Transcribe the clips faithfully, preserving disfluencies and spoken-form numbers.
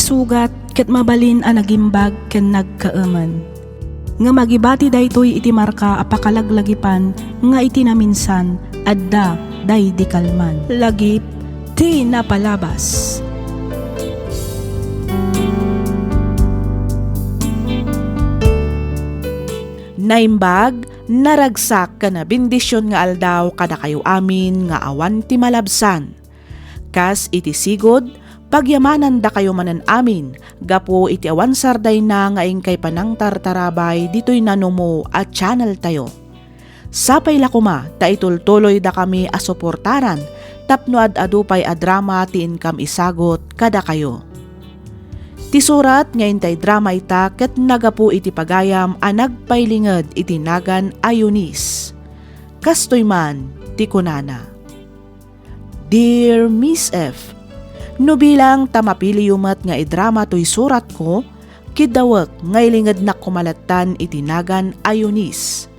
Sugat ket mabalin a nagimbag ken nagkaemen. Ngem agibati daytoy iti marka a pakalaglagipan nga iti naminsan, adda daydi kalman. Lagip ti napalabas. Naimbag, naragsak ken nabendision nga aldaw kadakayo amin nga awan ti malabsan. Kas iti sigud, pagyamanandakayo manen amin gapu iti awan sardayna nga inkay panangtartarabay ditoy nanumo a channeltayo. Sapay la koma ta itultuloydakami a suportaran tapno ad-adu pay a drama ti inkam isagut kadakayo. Ti surat nga intay drama ita ket nagapu iti pagayam a nagpailinged iti nagan a Eunice. Kastoy man ti kunana. Dear Miss F, no bilang ta mapiliyo met nga idrama toy suratko, kiddawek nga ilingednak koma lattan iti nagan a Eunice.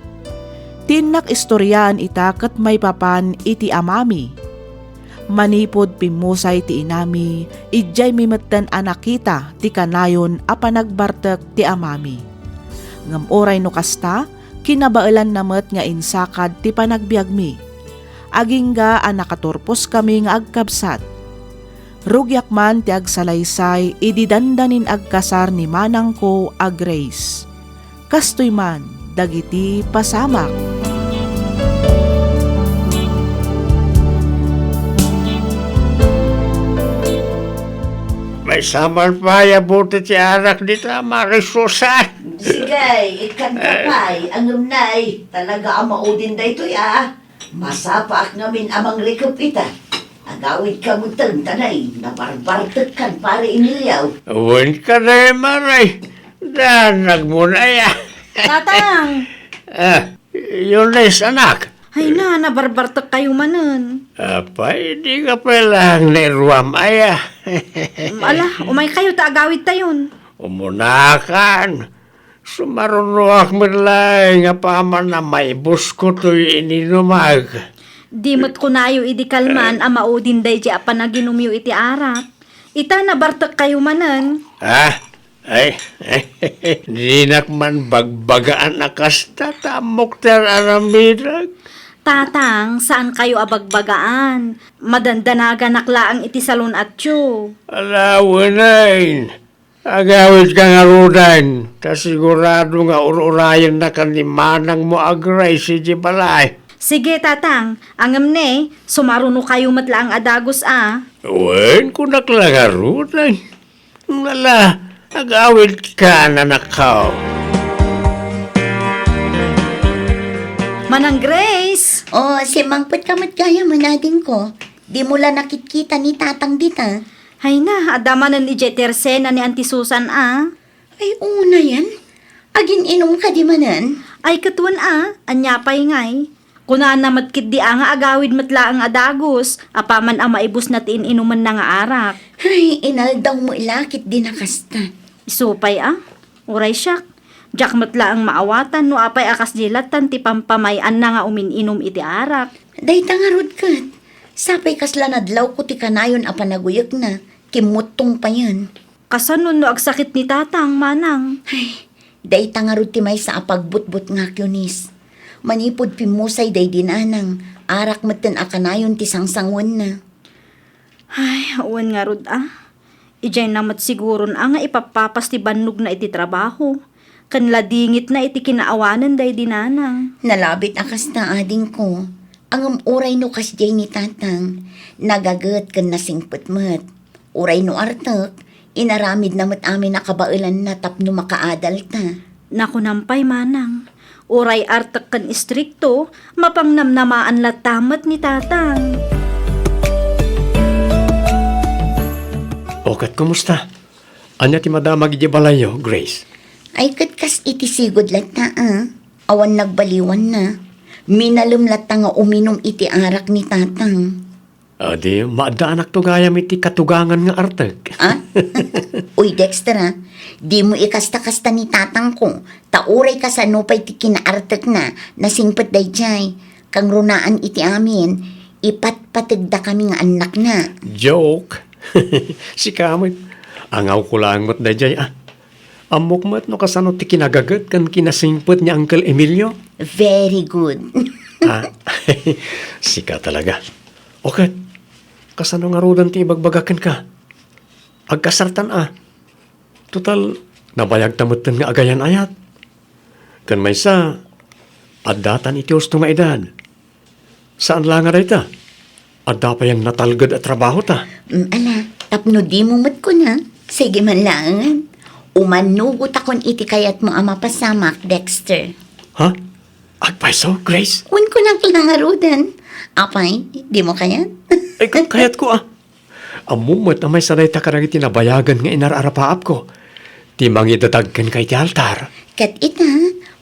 Ti innak istoriaan ita ket maipapan iti amami. Manipud pimmusay ti inami, idiaymi metten a nakita ti kanayon a panagbartek ti amami. Ngem uray no kasta, kinabaelanna met nga insakad ti panagbiagmi. Agingga a nakaturposkami nga agkabsat. Rugiak man ti agsalaysay idi dandanin agkasar ni manangko a Grace. Kastoy man dagiti pasamak. Maysa man pay a bote ti arak dita, Mari Susan. Sige, ikanta pay, angem nay, talaga a maudin daytoy, a. Masapaak ngamin a mangrikep ita. Agawidka metten, ta nay, nabarbartekkan, Pare Emilio. Wen kadi, Mare. Danagmo nay, a. Tatang! Ah, Eunice, anak. Ay na, nabarbartekkayo manen. Apay, dika pay laeng nairuam, aya. Ala, umaykayo ta agawidtayon. Umunakan. Sumarunoak met laeng apaman a maibusko toy ininumak. Di met kunayo idi kalman a maudin daydi a panaginumyo iti arak. Ita, nabartekkayo manen. Ah? Ay, ay, dinak man bagbagaan a kasta, ta ammok ti ar-aramidak. Tatang, saankayo a bagbagaan. Madandanaganak laeng iti salun-atyo. Ala, wen ay. Agawidka ngaruden, ta sigurado nga ur-urayennakan ni manangmo a Grace idiay balay. Sige, Tatang. Angem ne, sumarunokayo met laeng a dagus a. Wen, kunak la ngaruden. Ala, agawidka, anakko. Manang Grace! O, simmangpetka met gayam, adingko. Dimo la nakitkita ni Tatang dita. Ay na, adda manen idiay tersena ni Auntie Susan a. Ay, unayen? Agin-inom kadi manen? Ay, ket wen a, ania pay ngay? Kunana met ketdi a nga agawid met laeng a dagus, apaman a maibusna ti in-inumenna nga arak. Ay, inaldaw met la ketdi a kasta. Isu pay a, uray siak. Diak met laeng maawatan no apay a kasdi lattan ti pampamay-anna nga umin-inom iti arak. Dayta ngarud ket, sapay kasla nadlawko ti kanayon a panaguyekna, kimmuttong payen. Kasano no agsakit ni Tatang, manang? Ay, dayta ngarud ti maysa a pagbutbutngak, Eunice. Manipud pimmusay daydi nanang, arak metten a kanayon ti sangsanguenna. Ay, wen ngarud a. Idiayna met siguron a nga ipappapas ti bannogna iti trabaho, ken ladingitna iti kinaawanen daydi nanang. Nalabit a kasta, adingko. Ngem uray no kasdiay ni Tatang, nagaget ken nasingpet met. Uray no artek, inaramidna met amin a kabaelanna tapno makaadalta. Nakunam pay, manang, uray artek ken istrikto, mapangnamnamaan latta met ni Tatang. O, ket kumusta? Ania ti madamag idiay balayyo, Grace? Ay, ket kas iti sigud latta, a. Awan nagbaliwanna. Minalem latta nga uminum iti arak ni Tatang. Adi, maaddaanak to gayam iti katugangan nga artek. Ah? Uy, Dexter, ah, dimo ikasta-kasta ni tatangko, ta uray kasano pay ti kinaartekna, nasingpet daydiay. Kangrunaan iti amin, ipatpategdakami nga annakna. Joke. Sika met, Angawko laeng met daydiay, a. Ammok met no kasano ti kinagaget ken kinasingpet ni Uncle Emilio. Very good. Ah, sika talaga. O ket, kasano ngaruden ti ibagbagak kenka? Agkasartan, a. Total, nabayagta metten nga agayan-ayat. Ken maysa, addatan iti husto nga edad. Saan la nga dayta, adda payen natalged a trabahota. Mm, ala, tapno dimo met kuna, sige man laengen. Umanugotakon iti kayatmo a mapasamak, Dexter. Ha? Agpayso, Grace? Wen, kunak la ngaruden. Apay, dimo kayat? Ay, ka-, kayatko, a. Ammom met a maysa dayta kadagiti nabayagen nga inar-arapaapko ti mangidadag kenka iti altar. Ket ita,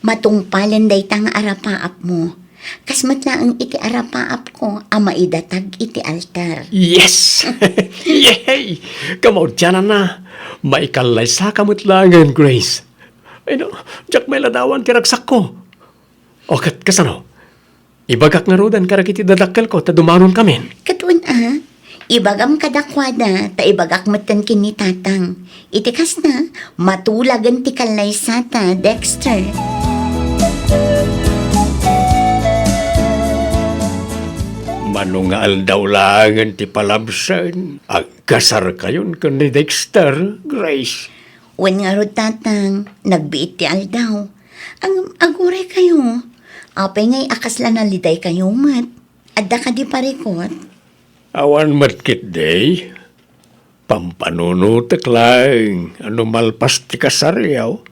matungpalen dayta nga arapaapmo. Kas met laeng iti arapaapko a maidatag iti altar. Yes! Yay! Kamaudiananna, maikallaysaka met laengen, Grace. Ay no, diak mailadawan ti ragsakko. O ket kasano? Ibagak ngaruden kadagiti dadakkelko ta dumanonkamin. Ket wen a, ibagam kadakuada ta ibagak metten ken ni Tatang. Iti kasta, matulagen ti kallaysata, Dexter. Mano nga aldaw laengen ti palabsen, agkasarkayon ken ni Dexter, Grace. Wen ngarud, Tatang, nagbiit ti aldaw. Ang aguraykayo, apay ngay a kasla nalidaykayo met? Adda kadi parikut? Awan met ketdi. Pampanunotek laeng a no malpas ti kasaryo,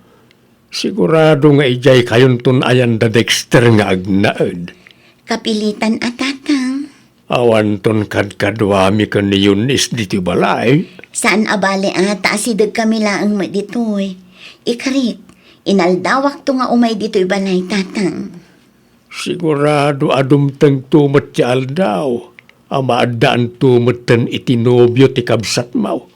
sigurado nga idiay kayonton ayan da Dexter nga agnaed. Kapilitan a, Tatang. Awanton kadkaduami ken ni Eunice ditoy balay. Saan a bale a ta asidegkami laeng met ditoy. Ikarik, inaldawakto nga umay ditoy balay, Tatang. Sigurado a dumtengto met ti aldaw a maaddaanto metten iti nobio ti kabsatmo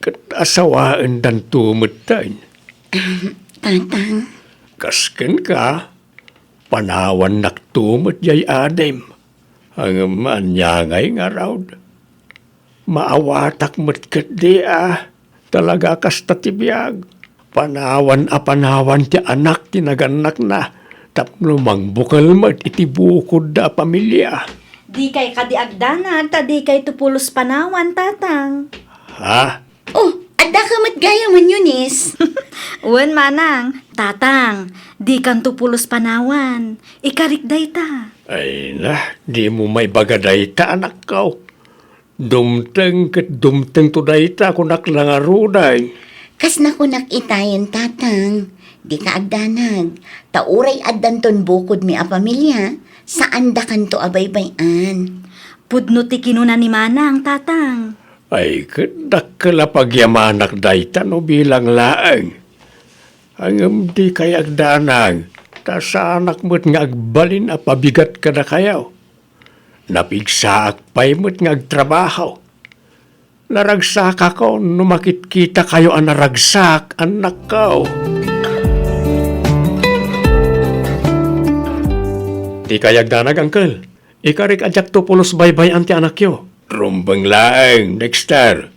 ket asawaendanto metten. Ahem, Tatang. Kas kenka, panawannakto met diay adim. Ngem ania ngay ngarud? Maawatak met ketdi a talaga kasta ti biag. Panawan a panawan ti anak ti nagannakna tapno mangbukel met iti bukodda a pamilia. Dikay kadi agdanag ta dikayto pulos panawan, Tatang. Ha? Oh, addaka met gayamen, Eunice. Wen, Manang. Tatang, dikanto pulos panawan. Ikarik dayta. Ay na, dimo maibaga dayta, anakko. Dumteng ket dumtengto dayta, kunak la ngaruden. Kas nakunak itayen, Tatang, dika agdanag, ta uray addanton bukodmi a pamilia, saandakanto a baybay-an. Pudno ti kinuna ni Manang, Tatang. Ay, ket dakkel a pagyamanak dayta no bilang laeng. Ngem dikay agdanag, ta saanak met nga agbalin a pabigat kadakayo. Napigsaak pay met nga agtrabaho. Naragsakakon no makitkitakayo a naragsak, annakko. Dikay agdanag, Uncle. Ikarik a diakto pulos baybay-an ti anakyo. Rumbeng laeng, Dexter.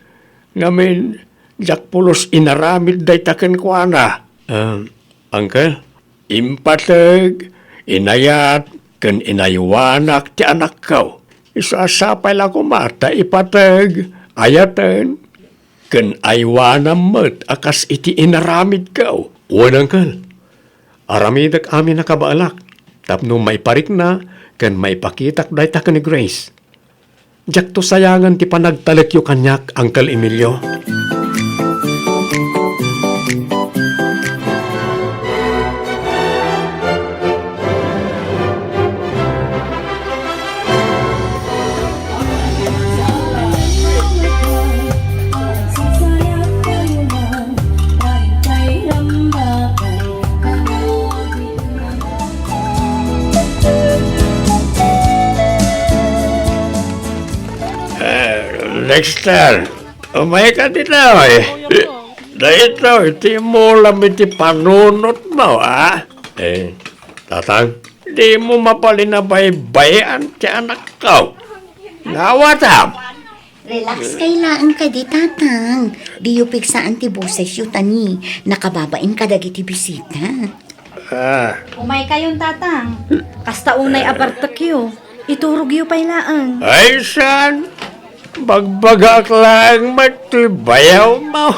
Ngamin, diak pulos inaramid dayta kenkuana. Ah, Uncle? Impateg, inayat, ken inaywanak ti anakko. Isu a sapay la koma ta ipateg, ayaten, ken aywanam met a kas iti inaramidko. Wen, Uncle. Aramidek amin a kabaelak tapno maiparikna ken maipakitak dayta ken ni Grace. Diakto sayangen ti panagtalekyo kaniak, Uncle Emilio. Eh, Dexter, umayka ditoy. Daytoy ti mulam iti panunotmo, a? Eh, Tatang, dimo mabalin a baybay-an ti anakko. Naawatam. Relax kay laeng kadi, Tatang. Diyo pigsaan ti bosesyo ta ni nakababain kadagiti bisita. Ah. Umaykayon, Tatang. Kasta unay a bartekyo. Iturogyo pay laeng. Ay, saan? Bagbagaak laeng met ti bayawmo.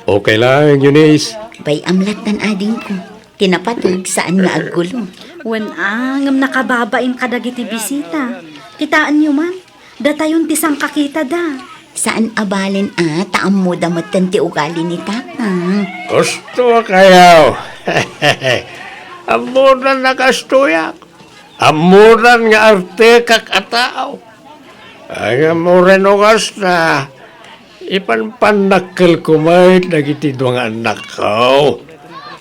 Okay laeng, Eunice. Bay-am lattan, adingko. Ti napateg, saan nga aggulo. Wen a, ngem nakababain kadagiti bisita. Kitaenyo man, datayon ti sangkakitada. Saan a balen a, ta ammoda metten ti ugali ni Tatang. Kastokayo. Ammodan a kastoyak. Ammodan nga artekak a tao. Ay, ngem uray no kasta, ipanpannakkelko met dagiti dua nga annakko,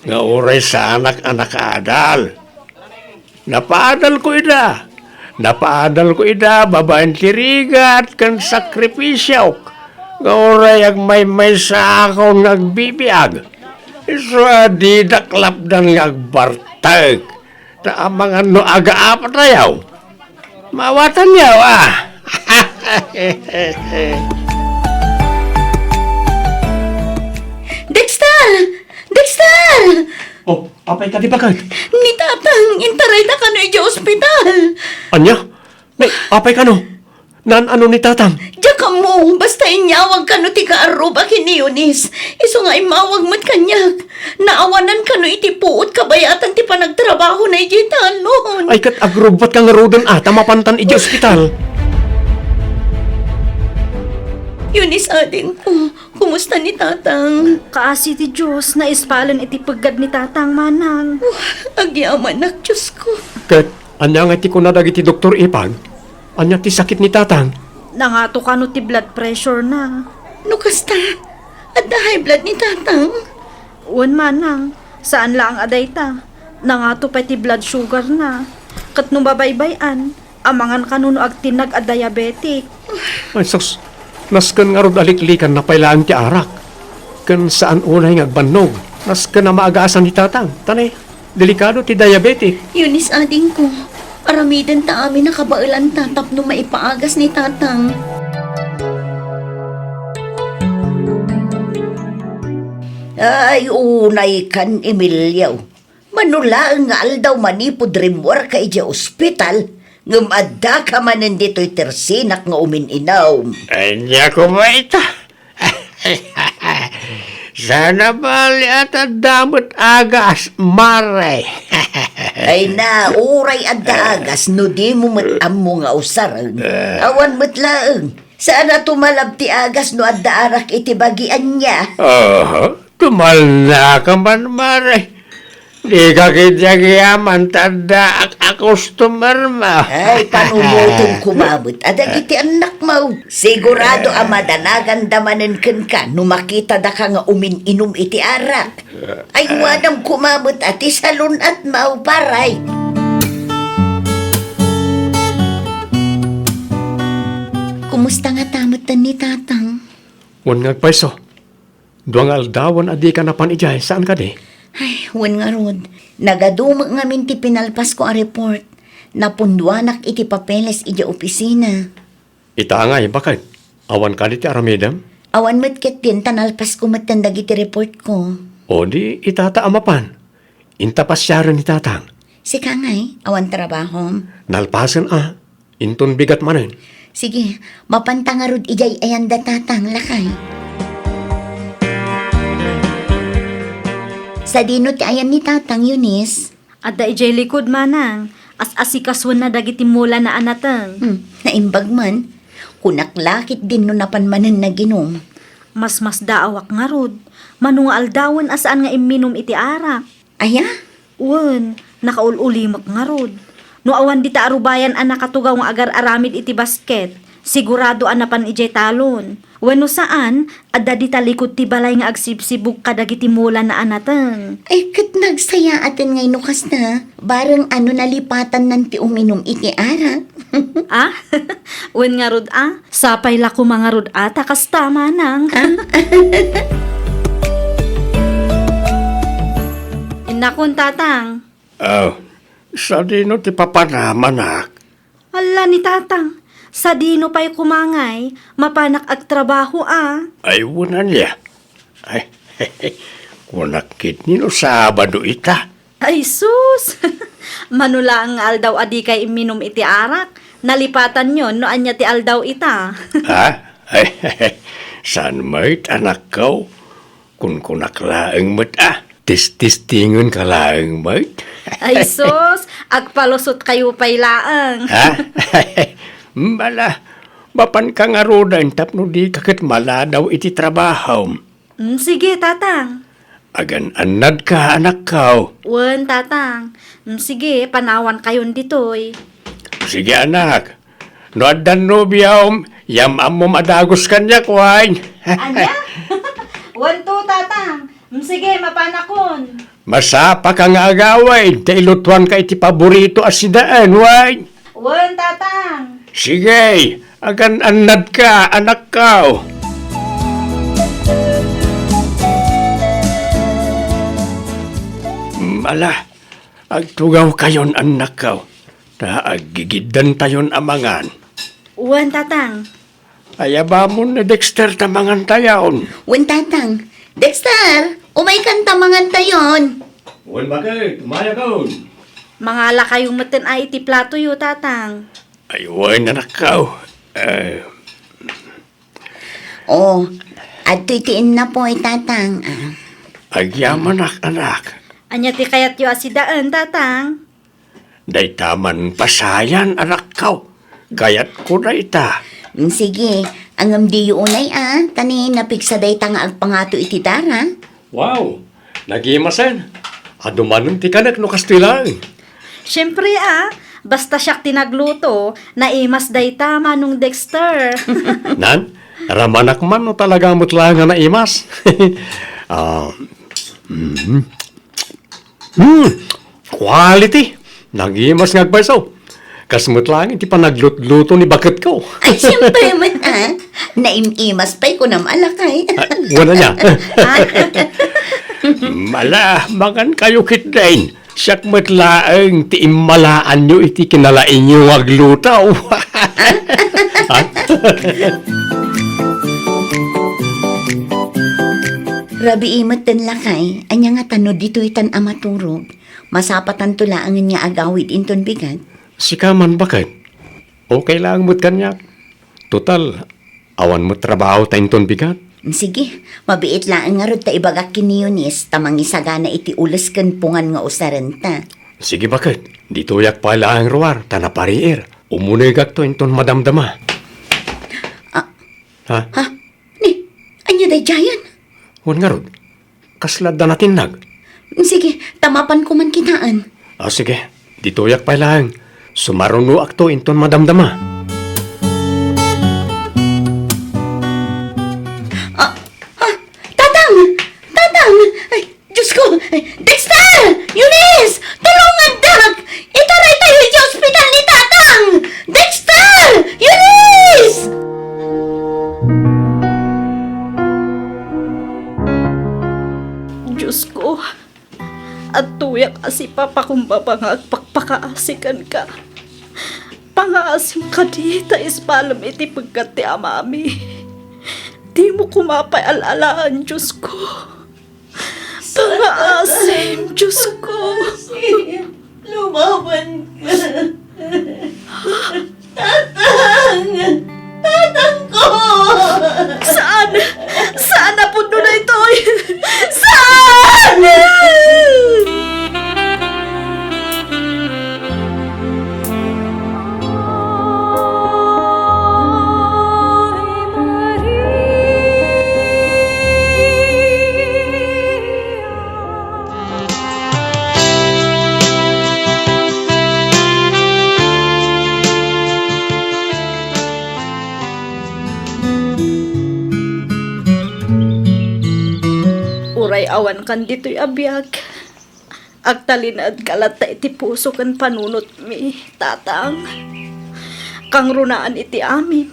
nga uray saanak a nakaadal. Napaadalko ida. Napaadalko ida babaen ti rigat ken sakripisiok, nga uray agmaymaysaakon nga agbibiag. Isu a didak lapdan nga agbartek. Ta amangan no agaapatayo. Maawatanyo, a. Dexter! Dexter! Oh, apay kadi baket? Ni Tatang, intarayda kano idiay ospital. Ania? Nay, apay kano? Naan-ano ni Tatang? Diak ammo, basta inyawag kano ti kaarrub a ken ni Eunice. Isu nga immawag met kaniak. Naawanan kano iti puot kabayatan ti panagtrabahona idiay talon. Ay, ket agrubbatka ngaruden a ta mapantan idiay ospital. Eunice, adingko, kumusta ni Tatang? Kaasi ti Dios, naispalen iti peggad ni Tatang, manang. Oh, agyamanak, Diosko. Ket ania nga ti kuna dagiti doktor, ipag? Ania ti sakit ni Tatang? Nangato kano ti blood pressure na. No kasta, adda high blood ni Tatang? Wen, manang, saan laeng a dayta. Nangato pay ti blood sugar na. Ket no babaybay-an, amangan kano no agtinnag a diabetic. Ay sus, nasken ngarud a liklikanna pay laeng ti arak. Ken saan unay nga agbannog. Nasken a maagasan ni Tatang. Tanay, Delikado ti diabetic. Eunice, adingko, aramidenta amin a kabaelanta tapno maipaagas ni Tatang. Ay, unay kan, Emilio. Mano laeng nga aldaw manipud rimmuarka idiay ospital, ngem addaka manen ditoy tersinak nga umin-inum. Ania koma ita? Saan a bali a ta adda met agas, mare. Ay na, uray adda agas no dimo met ammo nga usaren. Awan met laeng. Saan a tumalab ti agas no adda arak iti bagi, ania? Aha, tumalnaka man, mare. Dika ketdi agiyaman ta adda ak-, a customer mo. Ay, panumotem koma met a dagiti annakmo. Sigurado a madanaganda manen kenka no makitada ka nga umin-inum iti arak. Ay, wadam koma met a ti salun-atmo, paray. Kumusta ngata metten ni Tatang? Wen nga agpayso. Dua nga aldawen a dika napan idiay, saan kadi? Ay, wen ngarud. Nagadu met ngamin ti pinalpasko a report. Napunduanak iti papeles idiay opisina. Ita ngay, baket? Awan kadi ti aramidem? Awan met ketdin ta nalpasko metten dagiti reportko. O di, itata a mapan. Inta pasiaren ni Tatang. Sika ngay, awan trabahom? Nalpasen a. Inton bigat manen. Sige, mapanta ngarud idiay ayanda, Tatang, lakay. Sadino ti ayan ni Tatang, Eunice? Adda idiay likud, manang. As-asikasuenna dagiti mulana a nateng. Hmm, naimbag man. Kunak la ketdin no napan manen naginum. Masmasdaawak ngarud. Mano nga aldawen a saan nga imminum iti arak. Aya? Wen, nakaul-ulimek ngarud. No awan dita a rubayan a nakatugaw nga agar-aramid iti basket, sigurado a napan idiay talon. Wenno saan, adda dita likud ti balay nga agsibsibug kadagiti mulana a nateng. Ay, ket nagsayaaten ngay no kasta, bareng a no nalipatannan ti uminum iti arak. Ah? Wen ngarud a, sapay la koma ngarud a ta kasta, manang. Ah? Innakon, Tatang. Oh, sadino ti papanam, anak? Alla ni Tatang, Sadino pay koma ngay, mapanak agtrabaho a? Ay, wen ania. Ay, kunak ketdi no Sabado ita. Ay, sus! Mano laeng nga aldaw a dikay imminum iti arak, nalipatanyon no ania ti aldaw ita. Ha? Ay, saan met, anakko? Kunkunak laeng met a. Testestingenka laeng met. Ay, sus! Agpalusotkayo pay laeng. Ha? Bala, mapanka ngaruden tapno dika ket maladaw iti trabahom. Mm, sige, Tatang. Agan-annadka, anakko. Wen, Tatang. Mm, sige, panawankayon ditoy. Sige, anak. No addan nobiam, yam-ammom a dagus kaniak, wen. Ania? Wen to, Tatang. Mm, sige, mapanakon. Masapaka nga agawid, ta ilutuanka iti paborito a sidaen, wen. Wen, Tatang. Sige, agan-annadka, anakko. Mm, ala, agtugawkayon, anakko, ta aggigiddantayon a mangan. Wen, Tatang. Ayabamon ni Dexter ta mangantayon. Wen, Tatang. Dexter, umaykan ta mangantayon. Wen, baket, umayakon. Mangalakayo metten a iti platoyo, Tatang. Ay, wen, anakko. Eh. Oh, adtoy ti innapoy, Tatang. Ah. Agyamanak, anak. Ania ti kayatyo a sidaen, Tatang? Dayta man pasayan, anakko. Kayatko dayta. Mm, sige, ngem diyo unay a, ta ni napigsa dayta nga agpangato iti dara. Wow! Nagimasen. Adu manen ti kanek no kastoy laeng. Siempre a, basta siak ti nagluto, naimas dayta, Manong Dexter. Nan, ramanak man no talaga met laeng nga naimas. Ah, mhm. Hmm, quality. Nagimas nga agpayso. Kas met laeng iti panaglutluto ni baketko. Ay, siyempre met, ah. Naim-imas pay kunam a lakay. Ay, wala niya. Mala, mangankayo ketdin. Siak met laeng ti immalaanyo iti kinalaingyo nga agluto. Rabii met ten lakay, ania ngata no ditoy tan a maturog? Masapatanto laengen nga agawid inton bigat. Sika man, baket. Okay laeng met kaniak. Total, awan met trabaho ta inton bigat. Sige, mabiit laeng ngarud ta ibagak ken ni Eunice ta mangisagana iti ules ken pungan nga usarenta. Sige, baket. Ditoyak pay laeng ruar ta napariir. Umunegakto inton madamdama. Ah. Ha? Ha? Ni, ania daydiayen? Wen ngarud, kasla adda natinnag? Sige, ta mapanko man kitaen. Ah, sige, ditoyak pay laeng. Sumarunoakto inton madamdama. Ah, ah, Tatang! Tatang! Ay, Diyos ko! Dexter! Eunice! Tulungandak! Ituraytayo iti ospital ni Tatang! Dexter! Eunice! Diyos ko, adtoyak a sipapakumbaba nga agpakpakaasi kenka. Pangaasim kadi ta isbalem iti peggat ti amami. Dimo koma pay al-alaen, Diyos ko. Pangaasim, Diyos ko. Lumaban ka. Tatang! Tatang ko! Saan? Saan a pudno daytoy? Saan? Uray awan kan ditoy a biag, agtalinaedka latta iti puso ken panunotmi, Tatang. Kangrunaan iti amin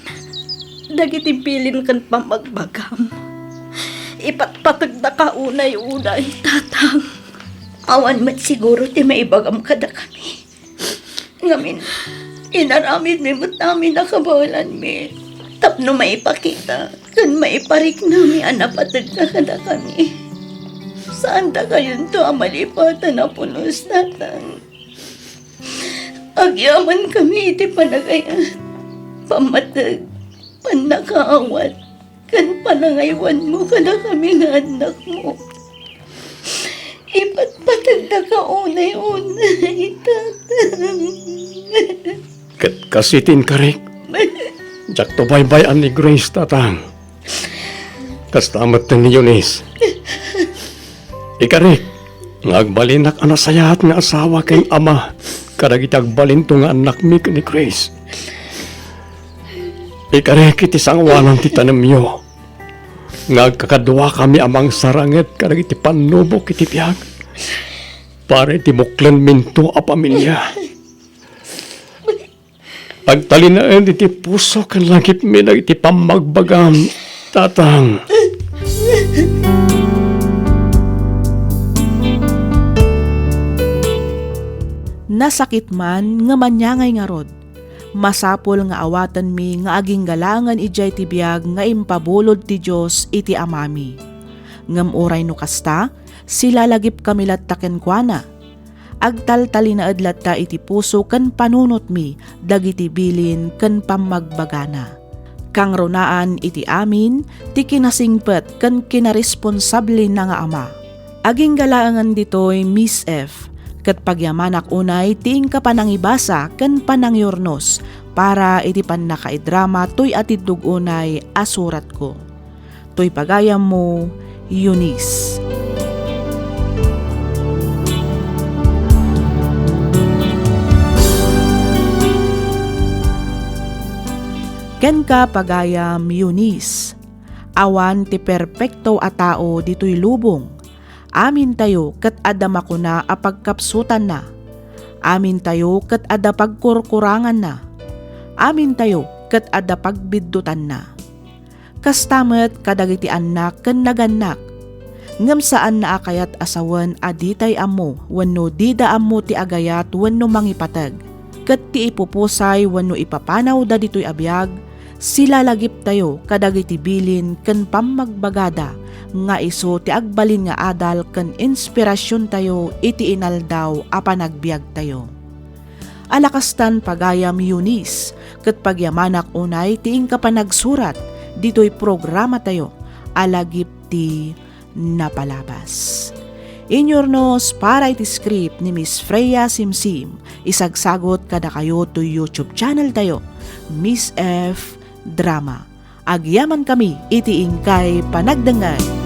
dagiti bilin ken pammagbagam. Ipatpategdaka unay-unay, Tatang. Awan met siguro ti maibagam kadakami. Ngamin, Inaramidmi met amin a kabaelanmi tapno maipakita ken maipariknami a napategka kadakami. Saantakayonto a malipatan a pulos, Tatang. Agyamankami iti panagayat, pammateg, pannakaawat, ken panangaywanmo kadakami nga annakmo. Ipatpategdaka unay-unay, Tatang. Ket kas iti inkarik, diakto baybay-an ni Grace, Tatang. Kasta met ni Eunice. Ikarik nga agbalinak a nasayaat nga asawa ken ama kadagiti agbalinto nga annakmi ken ni Grace. Ikarik iti sangoanan ti tanemyo nga agkakaduakami a mangsaranget kadagiti pannubok iti biag para iti buklenminto a pamilia. Agtalinaed iti puso ken langitmi dagiti pammagbagam, Tatang. Nasakit man nga manyangay ngarud. Masapul nga awatenmi nga aginggalaangan idiay ti biag nga impabulod ti Dios iti amami. Ngem uray no kasta, silalagipkami latta kenkuana. Agtaltalinaed latta iti puso ken panunotmi dagiti bilin ken pammagbagana. Kangrunaan iti amin ti kinasingpet ken kinaresponsablena nga ama. Aginggalaangan ditoy, Miss F, ket pagyamanak unay ti inka panangibasa ken panangyurnos para iti pannakaidrama toy atiddog unay a suratko. Toy pagayammo, Eunice. Kenka, pagayam Eunice, awan ti perpekto a tao ditoy lubong. Amintayo ket adda makuna a pagkapsutanna. Amintayo ket adda pagkurkuranganna. Amintayo ket adda pagbiddutanna. Kasta met kadagiti annak ken nagannak. Ngem saanna a kayat a sawen a ditay ammo wenno dida ammo ti agayat wenno mangipateg. Ket ti ipupusay wenno ipapanawda ditoy a biag, silalagiptayo kadagiti bilin ken pammagbagada nga isu ti agbalin nga adal ken inspirasiontayo iti inaldaw a panagbiagtayo. Alakastan, pagayam Eunice, ket pagyamanak unay ti inka panagsurat ditoy programatayo a Lagip ti Napalabas. Inyurnos para iti script ni Miss Freya Simsim, isagsagut kadakayo toy YouTube channel tayo, Miss F Drama. Agyamankami iti inkay panagdengngeg.